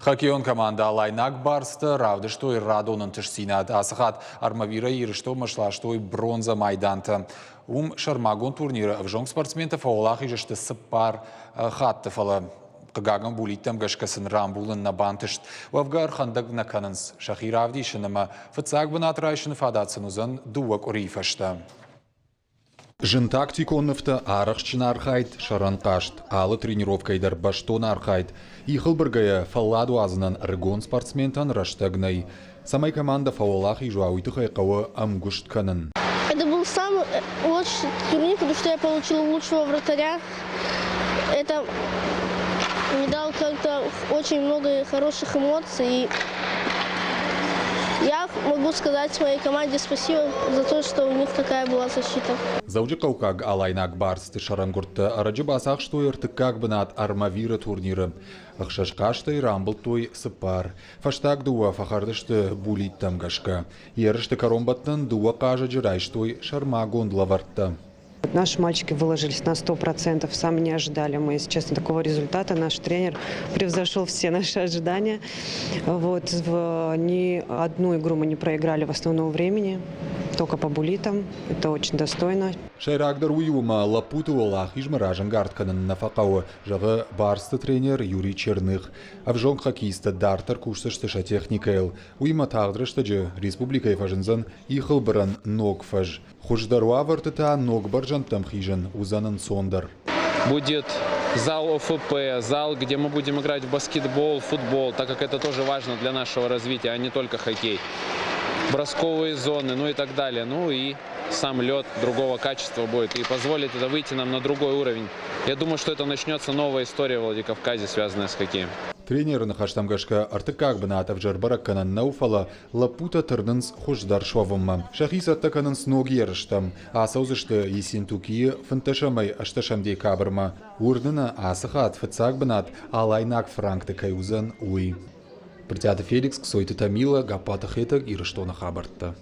Хоккейон командӕ «Алайнаг барстӕ» равдыстой радон ӕнтыстдзинад. Ацы хатт Армавирӕй Ирыстонмӕ сластой бронзӕ майдантӕ. Уым сӕрмагонд турниры ӕвзонг спортсментӕ фӕуӕлахиз сты цыппар хатты, фӕлӕ хъыгагӕн булиттӕм гӕсгӕ сын рамбулын нӕ бантыст. Уӕвгӕ ӕрхӕндӕг нӕ кӕнынц. Сӕхи равдисын ӕмӕ фыццаг бынат райсыны фадат сын уыдзӕн дыууӕ къуырийы фӕстӕ. Зын тактикон нывтӕ, арӕхстджын архайд, сӕрӕн хъазт, алы тренировкӕйы дӕр бӕстон архайд. Ихыл быргӕйӕ фӕллад уадзынӕн ӕрыгон спортсментӕн рӕстӕг нӕй. Цӕмӕй командӕ фӕуӕлахиз уа, уый тыххӕй хъӕуы ӕмгуыст кӕнын. Это был самый лучший турнир, потому что я получила лучшего вратаря. Это мне дало как-то очень много хороших эмоций. И я могу сказать своей команде спасибо за то, что у них такая была защита. Дзӕуджыхъӕуккаг алайнаг барсты сӕрӕнгуырдтӕ ӕрӕджы бацахстой ӕртыккаг бынат Армавиры турниры. Ӕхсӕз хъазтӕй рамбылдтой цыппар. Фӕстаг дыууӕ фӕхӕрд сты булиттӕм гӕсгӕ. Ерысты кӕронбӕттӕн дыууӕ хъазӕджы райстой сӕрмагонд лӕвӕрттӕ. Наши мальчики выложились на 100%, сами не ожидали мы, если честно, такого результата. Наш тренер превзошел все наши ожидания. Вот, ни одну игру мы не проиграли в основном времени, только по булитам. Это очень достойно. Сӕйрагдӕр уый у, ӕмӕ лӕппуты уӕлахизмӕ разӕнгард кӕнын нӕ фӕхъӕуы, зӕгъы Барсты тренер Юрий Черных. Ӕвзонг хоккеисттӕ дарддӕр кусдзысты сӕ техникӕйыл. Уыимӕ тагъд рӕстӕджы республикӕйы фӕзындзӕн ихыл бырӕн ног фӕз. Хуыздӕр уавӕрты та ног бӕрзӕндтӕм хизын уыдзӕн ӕнцондӕр. Будет зал ОФП, зал, где мы будем играть в баскетбол, футбол, так как это тоже важно для нашего развития, а не только хоккей. Бросковые зоны, ну и так далее. Ну и сам лед другого качества будет и позволит это выйти нам на другой уровень. Я думаю, что это начнется новая история в Владикавказе, связанная с хоккеем. Тренеры ныхӕстӕм гӕсгӕ ӕртыккаг бынат ӕвзӕр бӕрӕггӕнӕн нӕу, фӕлӕ лӕппутӕ тырнынц хуыздӕр суӕвынмӕ. Сӕхи цӕттӕ кӕнынц ног ерыстӕм. Ацӕудзысты Ессентукийы фынддӕсӕмӕй ӕстдӕсӕм декабрмӕ. Уырны нӕ, ацы хатт фыццаг бынат алайнаг франкты кӕй уыдзӕн, уый. Брытъиаты Феликс, Кцойты Тамила, Гаппаты Хетӕг, Ирыстоны хабӕрттӕ.